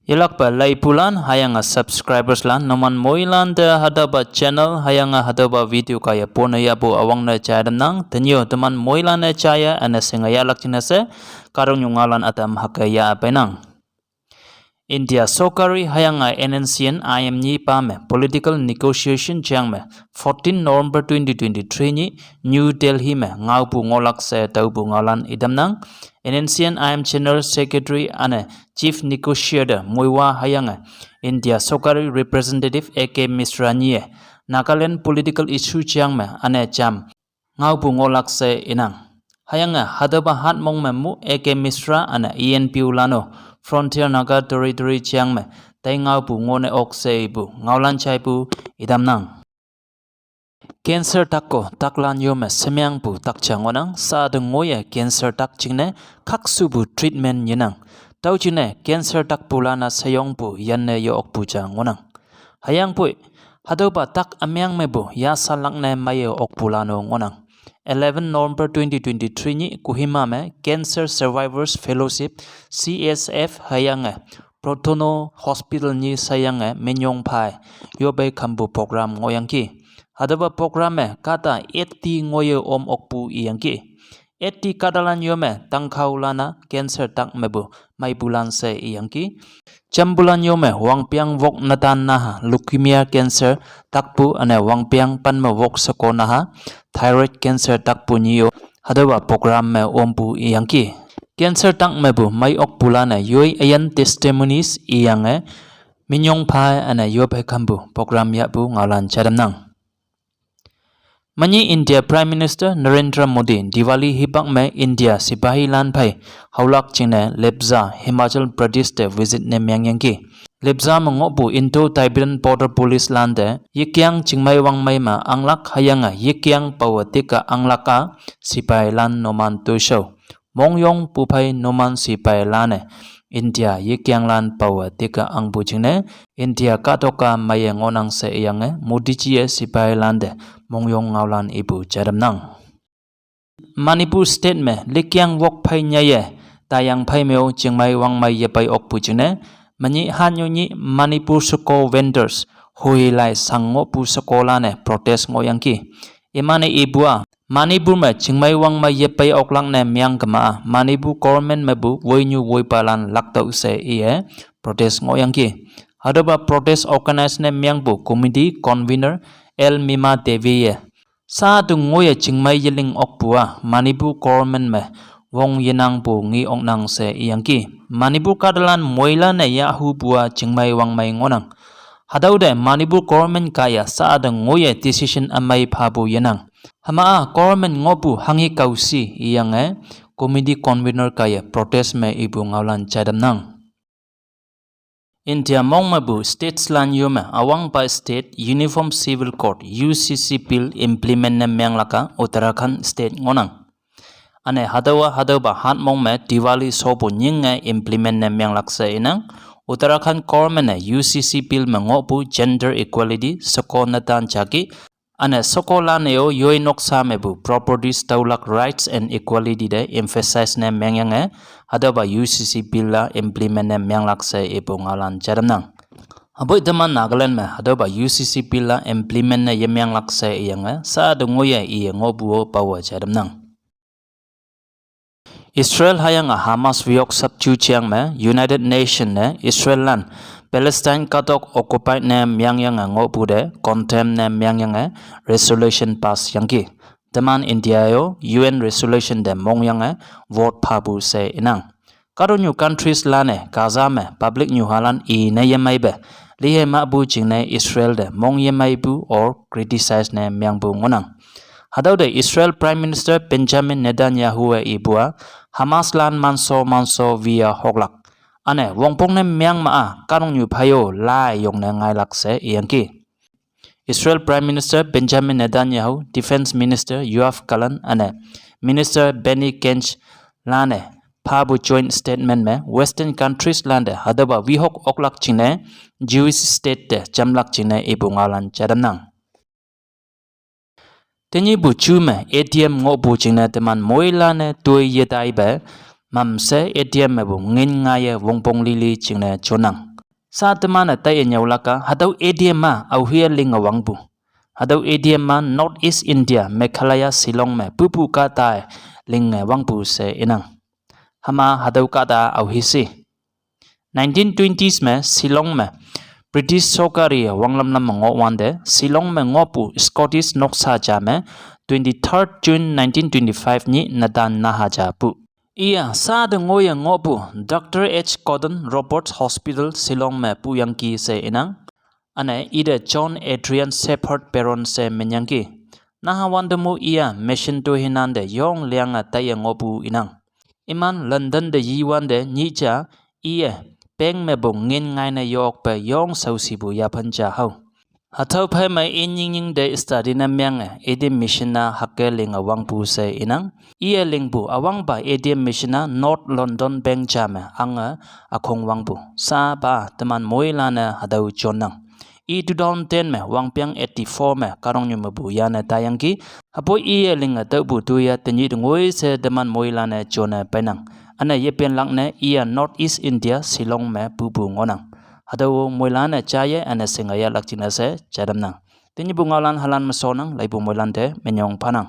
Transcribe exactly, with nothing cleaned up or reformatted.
Yelakpa laipulan hüyange subscribers lan numan moilan te hatüopa channel hüyange hatüopa video kaiye pone yahpu üwangne jaidamnang. Tenyih-o teman moilan-e jaiye üne shinge yahlak jingne she kahtoknyu ngaolan ütam hüke yah peinang. India sokari hüyange N N C N I M nyipa me political negotiation jang me fourteen November twenty twenty-three nyih New Delhi me ngaopu ngohlak she taopu ngaolan itamnang. N N C N I M General Secretary üne Chief Negotiator Muivah hüyange India sokari representative A K Mishra nyi-e Nagaland political issue jang me üne jam ngaopu ngohlak she inang. Hüyange hatüopa hatmong me mu A K Mishra üne E N P O lan-o Frontier Naga Territory jang me tei ngaopu ngohne ok she ipu ngaolan jaipu itamnang. Cancer tak-o taklan yo me shemengpu tak ja ngohnang. Sha te ngoiye cancer tak jingne khakshupu treatment yenang. Tüo jingne cancer takpulan-a sheyongpu yanne yo okpu ja ngohnang. Hüyangpoi hatüopa tak ümeng mepu yashalak ne meiye okpulan-o ngohnang. Eleven November twenty twenty-three nyih Kohima me Cancer Survivors Fellowship, C S F hüyange Protono Hospital nyi sheyange minyong phai yopei khampu program ngohyangki. Hatüopa program me kahta eighty ngoiye om okpu iyangki. Eighty kahtalan yo me tangkhaolan-a cancer tak mepu meipulan she iyangki. Jampulan yo me wangpeng wok netan naha leukemia cancer takpu üne wangpeng pen me wok sheko naha thyroid cancer takpu nyi-o hatüopa program me ompu iyangki. Cancer tak mepu mei okpulan-e yoi üyin testimonies iyange minyong phai üne yopei khampu program yahpu ngaolan jatamnang. Menyih India Prime Minister Narendra Modi Diwali hipak me India sipahilan phei haolak jingne lepza Himachal Pradesh te visit ne mengyangki. Lepza me ngohpu Indo-Tibetan Border Police lan te yekeng chingmei wangmei me anglak hüyange yekeng pawe tika anglak-a sipahilan numan toishao mongyongpu phei numan sipahilan-e India yekenglan pawe tika angpu jingne India kahtok-a meiye ngohnang she iyange Modi ji-e sipahilan te mongyong ngaolan ipu jatamnang. Manipur State me likeng wok phei nyaiye tayang phei me-o chingmei wangmei yepei okpu jingne menyih hanyu nyih Manipur sheko vendors hoilai shang ngohpu shekolan-e protest ngohyangki. Iman-e ipu-a Manipur me chingmei wangmei yepei oklak ne meng kema-a Manipur government mepu woinyu woipalan laktüoh she iye protest ngohyangki. Hatüopa protest organize ne mengpu committee convener L Mima Devi-e sha te ngoiye chingmei yeling okpu-a Manipur government me wong yenangpu nge oknang she iyangki. Manipur kahtalan moilan-e yahhupu-a chingmei wangmei ngohnang. Hatüo te Manipur government kaiye sha te ngoiye decision ümei phapu yenang. Hüma-a government ngohpu hanghe kao shi iyange committee convener kaiye protest me ipu ngaolan jaitamnang. India mong mepu states lan yo me üwangpa state Uniform Civil Code, U C C bill implement ne menglak-a Uttarakhand state ngohnang. Üne hatüowa hatüopa hatmong me Diwali shopu nyinge implement ne menglak she inang. Uttarakhand government-e U C C bill me ngohpu gender equality sheko netan jaki üne shekolan-e-o yoi noksa mepu properties tüolak rights and equality te emphasize ne mengyange hatüopa U C C bill-a implement ne menglak she ipu ngaolan jaitamnang. Hüpoi teman Nagaland me hatüopa U C C bill-a implement ne yemenglak she iyange sha te ngoiye iye ngohpu-o pawe jaitamnang. Israel hüyange Hamas wehok sapju jang me United Nation ne Israel lan Palestine kahtok occupied ne mengyange ngohpu te condemn ne mengyange resolution pass yangki. Teman India-o U N resolution te mongyange vote phapu she inang. Kahtoknyu countries lan-e Gaza me public nyuhalan ine yemeipe lihei mahpu jingne Israel te mong yemeipu or criticize ne mengpu ngohnang. Hatüo te Israel Prime Minister Benjamin Netanyahu-e ipu-a Hamas lan manso manso wea hoklak. Üne wongpong ne meng ma-a kahtoknyu phei-o lai yongne ngailak she iyangki. Israel Prime Minister Benjamin Netanyahu, Defense Minister Yoav Gallant üne Minister Benny Gantz lan-e phapu joint statement me Western countries lan te hatüopa wehok oklak jingne Jewish state te jamlak jingne ipu ngaolan jaitamnang. Tenyihpu ju me A T M ngohpu jingne teman moilan-e toi yetaipe mamshe A T M mepu ngin ngaiye wongpong lili jingne jonnang. Sa teman-e taiye nyüolak-a hatüo idiom ma aohe-e linge wangpu. Hatüo idiom ma North East India, Meghalaya, Shillong me pupu kahta-e linge wangpu she inang. Hüma hatüo kahta aohe she nineteen twenties me Shillong me British sorkar-e wanglamlam me ngohwante, Shillong me ngohpu Scottish noksa ja me twenty-third June nineteen twenty-five nyih netan naha ja pu. Iye sa te ngoiye ngohpu Doctor H Cotton Roberts Hospital Shillong me puyangki she inang. Üne ite John Adrian Shepherd Barron she minyangki. Naha wante mu iye mission tohinante yong liange taiye ngohpu inang. Iman London te yiwante nyih ja iye peng mepu ngin ngaine yokpe yong shaoshipu yaphan ja hao. Hatüo phei me i nyingnying te study ne menge idiom mission-a hüke linge wangpu she inang. Iye lingpu üwangpa idiom mission-a North London peng ja me ange ükhong wangpu. Sapa teman moilan-e hatüo jonnang. I two thousand ten me wangpeng eighty-four me kahtoknyu mepu yane taiyangki. Hüpoi iye linge tüohpu toiya tenyih te ngoi she teman moilan-e jone peinang. Üne yepenlak ne iye North East India Shillong me pupu ngohnang. Hatüo moilan-e jaiye üne shinge yahlak jingne she jai tamnang. Tenyihpu ngaolan halan me shonnang, laipu moilan te minyong phanang.